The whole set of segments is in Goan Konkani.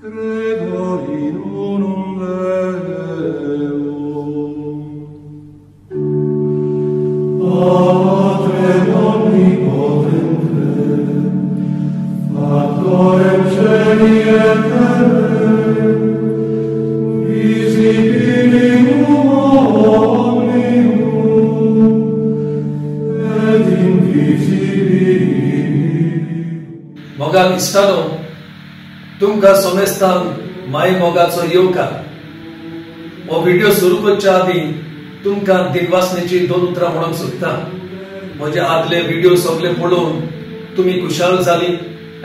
Credo in unum Deum, Patrem omnipotentem, Factorem celi et terrae, visibilimum omnium, et invisibilimum. मोगाल इश्टानो, तुमकां समेस्तांक माय मोगाचो येवकार. हो व्हिडिओ सुरू करच्या आदीं तुमकां दिनवासनेची दोन उतरां म्हणूंक सोदता. म्हजे आदले व्हिडिओ सगळे पळोवन तुमी खुशाल जाली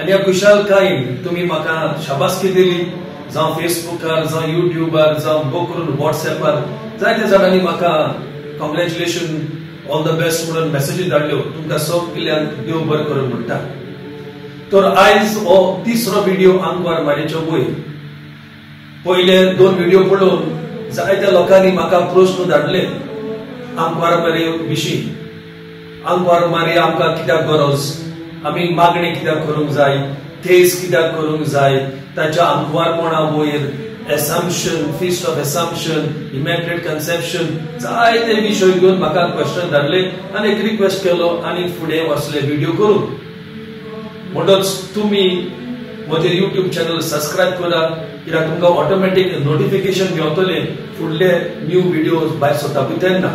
आनी ह्या खुशालकायेन तुमी म्हाका शाबासकी दिली. जावं फेसबुकार, जावं युट्यूबार, जावं गो करून वॉट्सएपार जायत्या जाणांनी म्हाका कॉंग्रेच्युलेशन, ऑल the best म्हणून मॅसेजी धाडल्यो. तुमकां सगल्यांक देव बरें करून म्हणटा. तर आयज हो तिसरो व्हिडिओ आंकवार मारयेच्या वयर. पयले दोन व्हिडिओ पळोवन जायत्या लोकांनी म्हाका प्रस्न धाडले आंकवार मारये विशीं. आंकवार मारये आमकां कित्याक गरज, आमी मागणी कित्याक करूंक जाय, तेज कित्याक करूंक जाय, ताच्या आंकवारपणा वयर Assumption, feast of Assumption, immaculate conception, जायते विशय घेवन म्हाका क्वेश्चन धाडले आनी एक रिक्वेस्ट केलो आनी फुडें वचले व्हिडिओ करूंक. म्हणटच तुमी म्हजें युट्यूब चॅनल सबस्क्रायब करा, कित्याक तुमकां ऑटोमॅटीक नोटिफिकेशन मेवतलें फुडले न्यू व्हिडिओ भायर सरता पळय तेन्ना.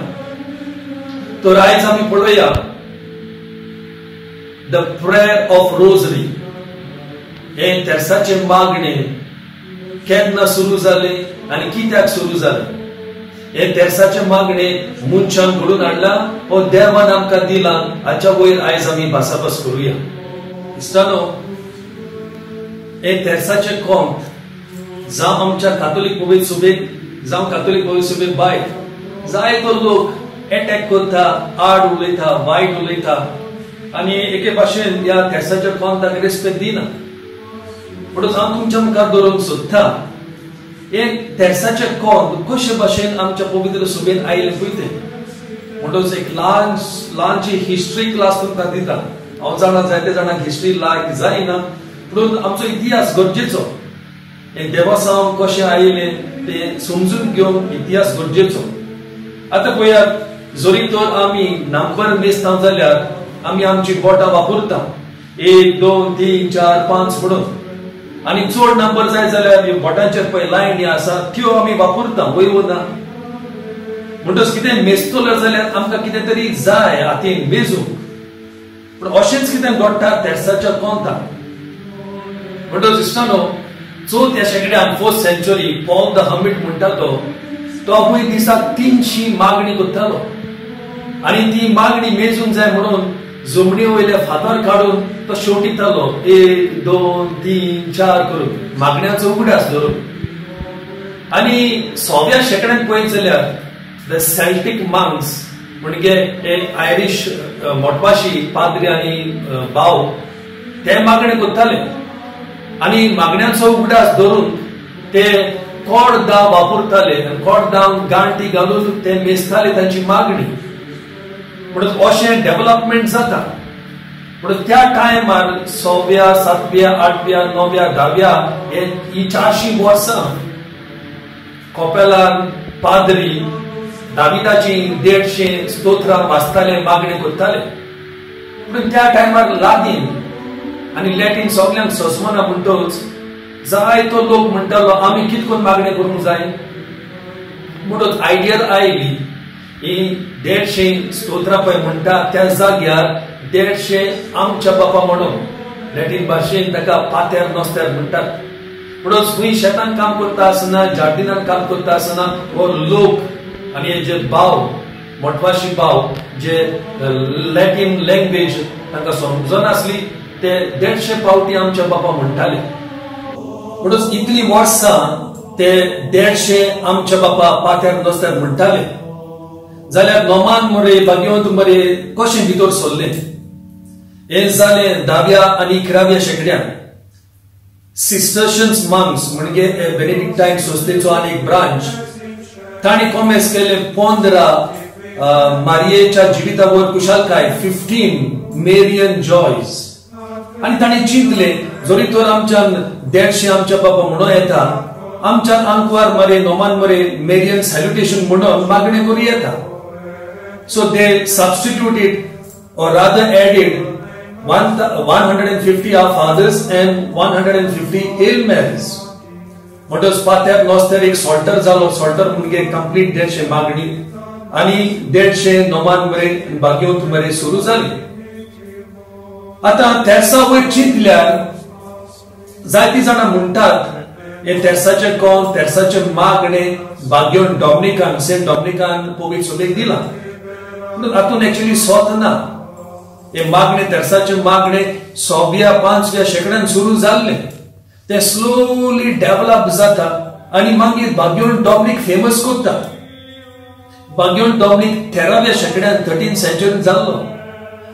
तर आयज आमी पळोवया the prayer of rosary. हें तेर्साचें मागणें केन्ना सुरू जालें आनी कित्याक सुरू जालें? हें तेर्साचें मागणें मनशान घडोवन हाडलां वो देवान आमकां दिलां, हाच्या वयर आयज आमी भासाभास करुया. इश्टानो, हें तेर्साचें कोंत जावं आमच्या कातोलीक पवित्र सुबेक, जावं कातोलीक पवित्र सुबेक भायर जायतो लोक एटॅक करता, आड उलयता, वायट उलयता आनी एके भाशेन ह्या तेर्साच्या कोंताक रेस्पेद दिना. म्हणून हांव तुमच्या मुखार दवरूंक सोदता हें तेर्साचें कोंत कशे भाशेन आमच्या पवित्र सुबेन आयलें पळय तें. म्हणटच एक ल्हान ल्हानशी हिस्ट्री क्लास तुमकां दिता. हांव जाणा जायते जाणांक हिस्ट्री लायक जायना, पूण आमचो इतिहास गरजेचो. हें देवासांव कशें आयलें तें समजून घेवन इतिहास गरजेचो. आतां पळयात, जरी तर आमी नंबर मेजता जाल्यार आमी आमची बोटां वापरता, 1 2 3 4 5 म्हणून. आनी चड नंबर जाय जाल्यार बोटांचेर पळय लायनी आसा त्यो आमी वापरता, वयर वना. म्हणटच कितें मेजतलो जाल्यार आमकां कितें तरी जाय हातीन मेजूंक. पूण अशेंच कितें घडटा तेर्साच्या कोंताक. म्हणटच इश्टानो, चवथ्या शेंकड्यान 4th century Paul the hermit म्हणटा तो पळय दिसाक 300 मागणी करतालो आनी ती मागणी मेजूंक जाय म्हणून जमनी वयल्या फातर काडून तो शेवटितालो 1 2 3 4 करून मागण्याचो उगडास धरून. आनी 6व्या शेंकड्यान पळयत जाल्यार the Celtic monks म्हणजे हे आयरीश मोटवाशी पाद्री आनी भाव ते मागणे करताले आनी मागण्याचो उगडास धरून ते कोड दाव वापरताले आनी कोड दाव गांठी घालून ते मेजताले तांची मागणी. म्हणून अशें डेव्हलपमेंट जाता. म्हणून त्या टायमार 6व्या 7व्या 8व्या 9व्या 10व्या ही 400 वर्सां कोपेलान पाद्री दाविदाची 150 स्तोत्रां वाचताले, मागणी करताले. पूण त्या टायमार लादीन आनी लॅटीन सगल्यांक सोंसमना, म्हणटच जायतो लोक म्हणटालो आमी कितें करून मागणी करूंक जाय. म्हणटच आयडिया आयली ही 150 स्तोत्रां पळय म्हणटा त्या जाग्यार 150 आमच्या बापा म्हणून लॅटीन भाशेन ताका पात्यार नोस्त्यार म्हणटात. म्हणून खंय शेतान काम करता आसतना, जार्दिनान काम करता आसतना हो लोक आनी हे जे भाव, मोटवाशी भाव जे लॅटीन लँग्वेज तांकां समजनासली ते 150 पावटी आमच्या बापा म्हणटाले. म्हणून इतली वर्सां ते 150 आमच्या बापा पात्यार नोस्त्यार म्हणटाले. जाल्यार नोमान मरे, भाग्यवंत मरे कशें भितर सरलें? हें जालें 10व्या आनी 11व्या शेंकड्यान. सिस्टर्शन्स मंक्स म्हणजे बेनेडिक्टायन संस्थेचो आनी एक ब्रांच तांणी कॉमेस केले 15 मारियेच्या जिवितावर कुशालकाय 15 मेरियन जॉयज आनी ताणें चिंतलें जरी तर आमच्यान 150 आमच्या बाबा म्हणून येता, आमच्यान आंकवार मरे नोमान मरे मेरियन सॅल्युटेशन म्हणून मागणें करूं येता. So they substituted or rather added 150 Our Fathers and 150 Hail Marys. म्हणटच पात्यार नोस्त्यार एक सॉल्टर जालो. सॉल्टर म्हणजे कंप्लीट 150 मागणी आनी 150 नोमान मरे भाग्यवंत मरे सुरू जाली. आतां तेर्सा वयर चिंतल्यार जायतीं जाणां म्हणटात हे तेर्साचें कोण तेर्साचें मागणें भाग्यवंत डॉमनिकान सेंट डॉमनिकान पवित्र सभेक दिलां. पूण हातूंत एक्चुअली सोत ना. हे मागणें तेर्साचें मागणें 6व्या 5व्या शेंकड्यान सुरू जाल्लें, तें स्लोली डेव्हलप जाता आनी मागीर भाग्यवंत डॉमनिक फेमस करता. भाग्यवंत डॉमनिक 13व्या शेंकड्यान 13th सेंचुरीन जाल्लो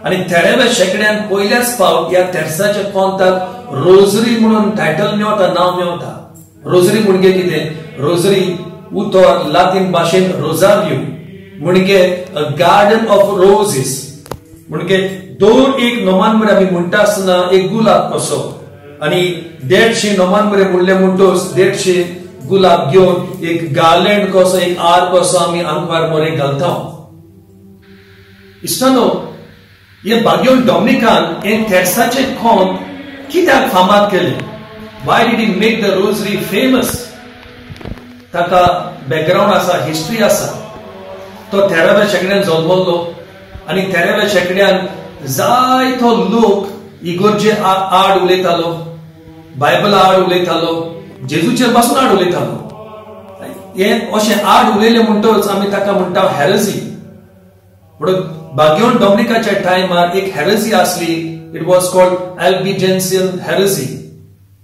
आनी 13व्या शेंकड्यान पयल्याच फावट ह्या तेर्साच्या कोंताक रोजरी म्हणून टायटल मेवता, नांव मेवता. रोजरी म्हणजे कितें? रोजरी उतर लातीन भाशेन रोजारियो म्हणजे अ गार्डन ऑफ रोजीस. म्हणजे दोन एक नोमान मरे आमी म्हणटा आसतना एक गुलाब कसो आनी 150 नोमान मरे म्हणले म्हणटोच 150 गुलाब घेवन एक गार्लँड कसो एक आर कसो आमी आंकवार मरे घालता. इश्टानो, हे भाग्यवंत डॉमनिकान हे तेर्साचें कोंत कित्याक फामाद केलें? Why did he make the rosary famous? ताका बॅकग्रावंड आसा, हिस्ट्री आसा. तो 13व्या शेंकड्यान जल्मल्लो आनी 13व्या शेंकड्यान जायतो लोक इगोर्जे आड उलयतालो, बायबला आड उलयतालो, जेजूचेर पासून आड उलयतालो. हे अशें आड उलयलें म्हणटच आमी ताका म्हणटा हॅरसी. म्हणून भाग्यवंत डॉमनिकाच्या टायमार एक हॅरसी आसली, it was called Albigensian heresy.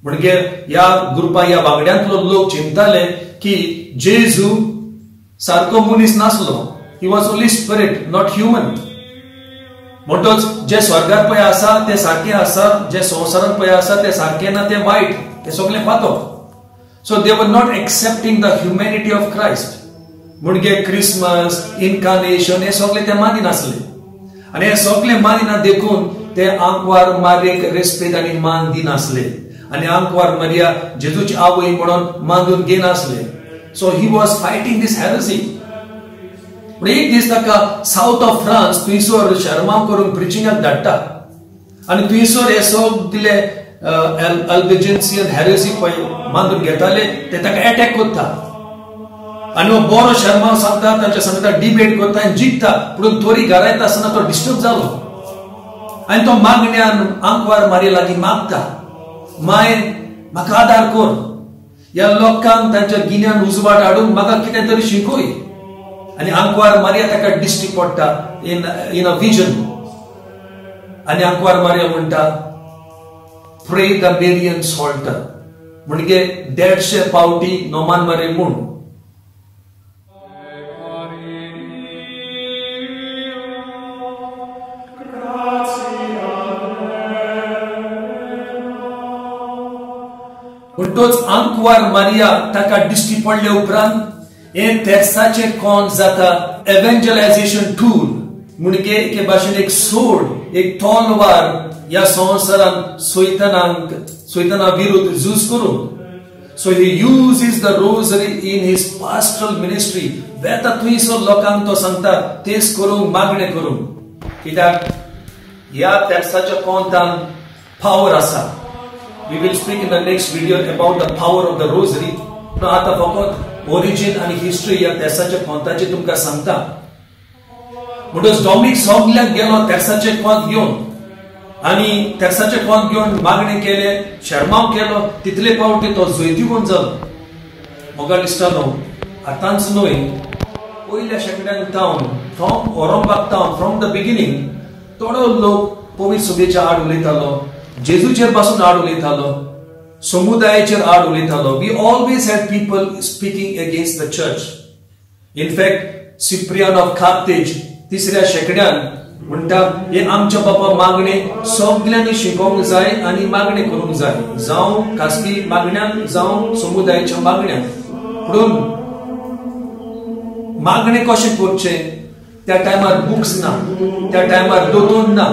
म्हणजे ह्या ग्रुपा ह्या वांगड्यांतलो लोक चिंतताले की जेजू सारको मनीस नासलो, he was only spirit not human. म्हणटच जे स्वर्गार पळय आसा ते सारकें आसा, जे संवसारांत पळय आसा ते सारकें ना, ते वायट, ते सगळें पातक. So they were not accepting the humanity of Christ. म्हणजे क्रिसमस, इनकार्नेशन हे सगळे ते मानिनासले आनी हे सगळे मानिना देखून ते आंकवार मारयेक रेस्पेद आनी मान दिनासले आनी आंकवार मारिया जेजूची आवय म्हणून मानून घेनासले. So he was fighting this heresy. पूण एक दीस ताका सावथ ऑफ फ्रांस थंयसर शर्माव करून प्रिचिंगाक धाडटा आनी थंयसर हे सगळे अल्बिजेन्सियन हॅरसी पळय मानून घेताले ते ताका एटॅक करता आनी हो बरो शर्माव सांगता, तांच्या सांगता डिबेट करता आनी जिखता. पूण थोरी घरा येता आसतना तो डिस्टर्ब जालो आनी तो मागण्यान आंकवार मारये लागीं मागता, माय म्हाका आदार कर, ह्या लोकांक तांच्या गिन्यान उजवाड हाडून म्हाका कितें तरी शिकय. आनी आंकवार मारिया ताका दिश्टी पडटा इन अ विजन आनी आंकवार मारिया म्हणटा प्रे the Marian Salter, म्हणजे 150 पावटी नोमान मारे म्हूण. म्हणटोच आंकवार मारिया ताका दिश्टी पडले उपरांत हे तेर्साचें कोण जाता एव्हेंजलायझेशन टूल, म्हणजे एके भाशेन एक सोड, एक तलवार ह्या संवसारांत सैतानाक सैताना विरुद्ध झूज करूंक. So he uses the rosary in his pastoral ministry. वेता थंयसर लोकांक तो सांगता तेच करूंक, मागणें करूंक, कित्याक ह्या तेर्साच्या कोंतान पावर आसा. We will speak in the next video about the power of the rosary. पूण आतां फकत ओरिजीन आनी हिस्ट्री ह्या तेर्साच्या कोंताची तुमकां सांगता. म्हणटच डॉमनिक सगल्याक गेलो तेर्साचें कोंत घेवन आनी तेर्साचें कोंत घेवन मागणें केलें, शर्माव केलो, तितले पावटी तो जैतिवंत जालो. मोगाळ इश्टानो, आतांच न्हय, पयल्या शेंकड्यान तावन, फ्रॉम ओरंबाक तावन, फ्रॉम the beginning थोडो लोक पवित्र सभेच्या आड उलयतालो, जेजूचेर पासून आड उलयतालो, समुदायाचेर आड उलयतालो. We always had people speaking against the church. In fact Cyprian of Carthage 3ऱ्या शेंकड्यान म्हणटा हे आमच्या बापा मागणे सगल्यांनी शिकोवंक जाय आनी मागणे करूंक जाय, जावं खासगी मागण्यांक जावं समुदायाच्या मागण्यांक. पूण मागणे कशें करचें त्या टायमार बुक्स ना, त्या टायमार दोतोर ना,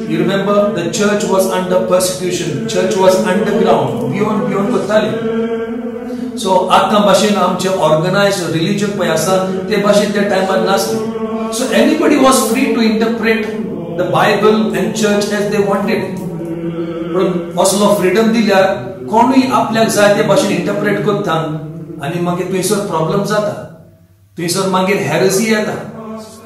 you remember the church was under persecution, church was underground, भियोन भियोन करताले. सो आतां भाशेन आमचें ऑर्गनायज रिलीजन पळय आसा ते भाशेन त्या टायमार नासलें. So anybody was free to interpret the Bible and church as they wanted. पूण असलो फ्रिडम दिल्यार कोणूय आपल्याक जाय ते भाशेन इंटरप्रेट करता आनी मागीर थंयसर प्रॉब्लम जाता, थंयसर मागीर हेरसी येता.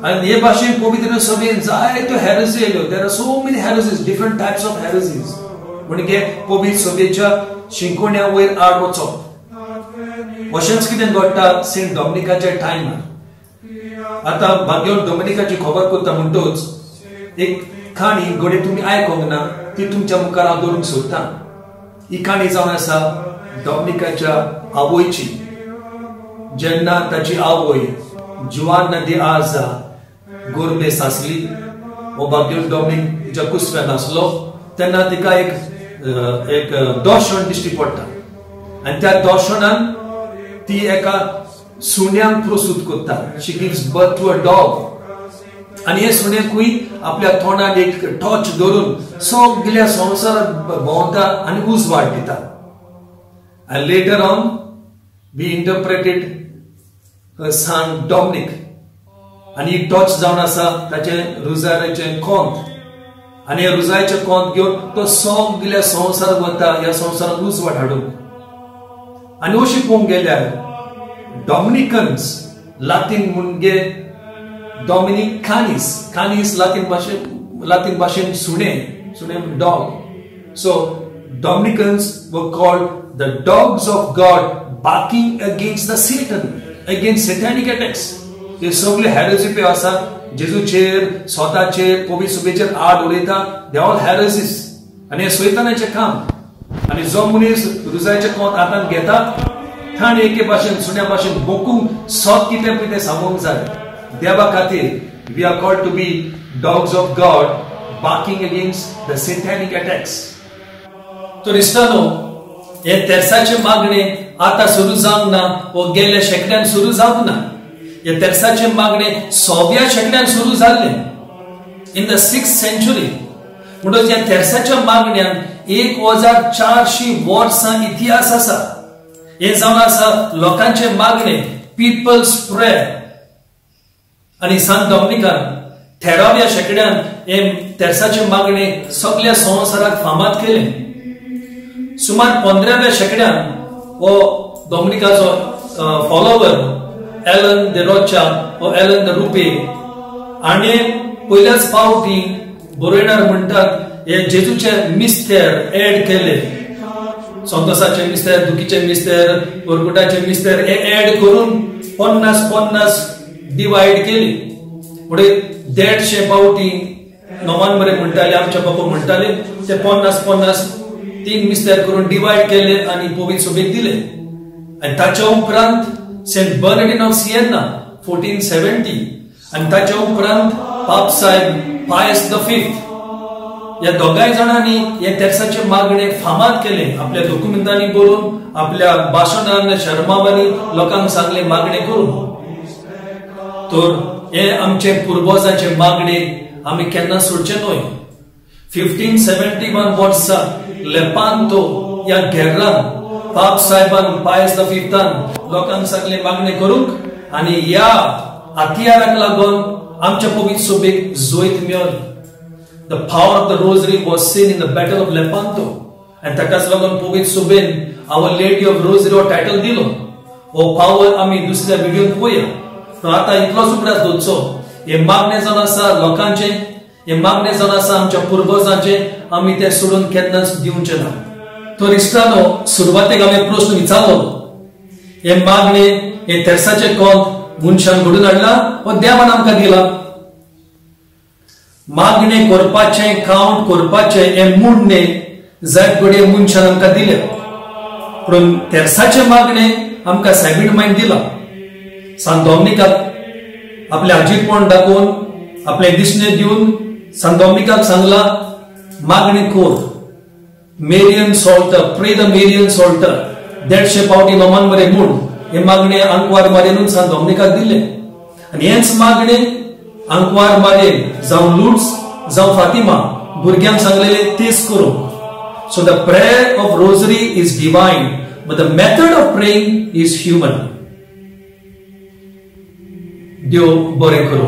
आनी हे भाशेन पवित्र सभेन जायत्यो हेरसी येयल्यो. There are so many heresies, different types of heresies. म्हणजे पवित्र सभेच्या शिंकोण्या वयर आड वचप. अशेंच कितें घडटा सेंट डॉमिनिकाच्या टायमार. आतां भाग्यवंत डॉमिनिकाची खबर करता म्हणटच एक काणी घडये तुमी आयकूंक ना, ती तुमच्या मुखार हांव दवरूंक सोदतां. ही काणी जावन आसा डॉमिनिकाच्या आवयची. जेन्ना ताची आवय जुआन दी आजा गोरबेस आसली, हो भाग्यवंत डॉमिनिक तिच्या कुसव्यान आसलो, तेन्ना तिका एक एक दर्शन दिश्टी पडटा आनी त्या दर्शनान ती एका सुण्यांक प्रसूत करता. She gives birth to a dog. आनी हे सुण्याकूय आपल्या तोंडान एक टॉर्च धरून सगल्या संवसारात भोंवता आनी उजवाड दिता. आनी later on we interpreted her son Dominic. आनी ही टॉर्च जावन आसा ताचें रुजाराचें कोंत. आनी हे रुजाराचें कोंत घेवन तो सगल्या संवसारात वता, ह्या संवसारात उजवाड हाडूंक. आनी अशी पळोवंक गेल्यार डॉमिनिकन्स लातीन म्हणजे डॉमिनिक कानीस, कानीस लातीन भाशेन सुणे, सुणे dog. So Dominicans were called the dogs of God barking against the Satan, against satanic attacks. हे सगळे हेरसी पळय आसा, जेजूचेर, स्वताचेर, पवित्र सभेचेर आड उलयता, they all हेरसीस. आनी हें सैतानाचें काम. आनी जो मनीस रुजायचें कोंत हातांत घेता ताणें एके भाशेन सुण्या भाशेन बोकूंक सत कितें पळय तें सांगूंक जाय. देवा खातीर we are called to be dogs of God barking against the satanic attacks. तर इश्टानो, हे तेरसाचें मागणें आतां सुरू जावंक ना वो गेल्ल्या शेंकड्यान सुरू जावंक ना. हे तेरसाचें मागणें 6व्या शेंकड्यान सुरू जाल्लें, इन the 6th century. म्हणटकच ह्या तेरसाच्या मागण्यान 1400 वर्सां इतिहास आसा. हें जावन आसा लोकांचें मागणें, पिपल्स प्रेयर. आनी सांत डॉमिनिकान 13व्या शेंकड्यान हे तेरसाचें मागणें सगल्या संवसाराक फामाद केलें. सुमार 15व्या शेंकड्यान हो डॉमिनिकाचो फॉलोवर एलन the रोचा हो एलन the रुपे हाणें पयल्याच फावटी बरोयणार म्हणटात हे जेजूचे मिस्तेर एड केले. संतोसाचे मिस्तेर, दुखीचे मिस्तेर, वरकुटाचे मिस्तेर हे एड करून 50-50 डिवायड केली. म्हणजे 150 फावटी नोमान बरे म्हणटाले, आमच्या बापा म्हणटाले, ते 50-50 3 मिस्तेर करून डिवायड केले आनी पवित्र सभेक दिले. आनी ताच्या उपरांत सेंट बर्नार्डिन ऑफ सिएना 1470 आनी ताच्या उपरांत पाप साहेब पायस the 5th ह्या दोगांय जाणांनी हे तेरसाचें मागणें फामाद केलें. आपल्या दोकुमेंतांनी बरोवन, आपल्या भाशणान, शर्मावांनी लोकांक सांगलें मागणें करून. तर हे आमचे पुर्वजांचे मागणें आमी केन्ना सोडचें न्हय. 1571 वर्सा लेपांतो ह्या गेर्रान पाप साहेबान पायस the 5थान लोकांक सांगलें मागणें करूंक आनी ह्या हत्याराक लागून आमच्या पवित्र सभेक जैत मेळ्ळें. The power of the rosary was seen in the battle of Lepanto. आनी ताकाच लागून पवित्र सभेन our lady of rosary हो टायटल दिलो. हो पावर आमी दुसऱ्या व्हिडियोन पळोवया. पूण आतां इतलोच उगडास दवरचो, हे मागणें जावन आसा लोकांचें, हे मागणें जावन आसा आमच्या पुर्वजांचें, आमी तें सोडून केन्नाच दिवचें ना. तर इश्टानो, सुरवातेक हांवें प्रस्न विचारलो, हे मागणें, हे तेरसाचें कोंत मनशान घडून हाडलां वा देवान आमकां दिलां? मागणें करपाचें, काउंट करपाचें हें म्हणणें जायत घडये मनशान आमकां दिलें, पूण तेरसाचें मागणें आमकां सायबीण मायन दिलां. सांत डॉमिनिकाक आपलें आजीरपण दाखोवन, आपलें दिसणें दिवन सांत डॉमिनिकाक सांगलां, मागणें कर, Marian psalter, pray the Marian psalter, 150 फावटी नोमान बरें म्हूण हें मागणें आंकवार मारयेनूच सांत डॉमिनिकाक दिलें. आनी हेंच मागणें आंकवार मारयेन जावं लुर्ड्स जावं फातिमा भुरग्यांक सांगलेले तेच करूंक. So the prayer of rosary is divine, but the method of praying is human. देव बरें करूं.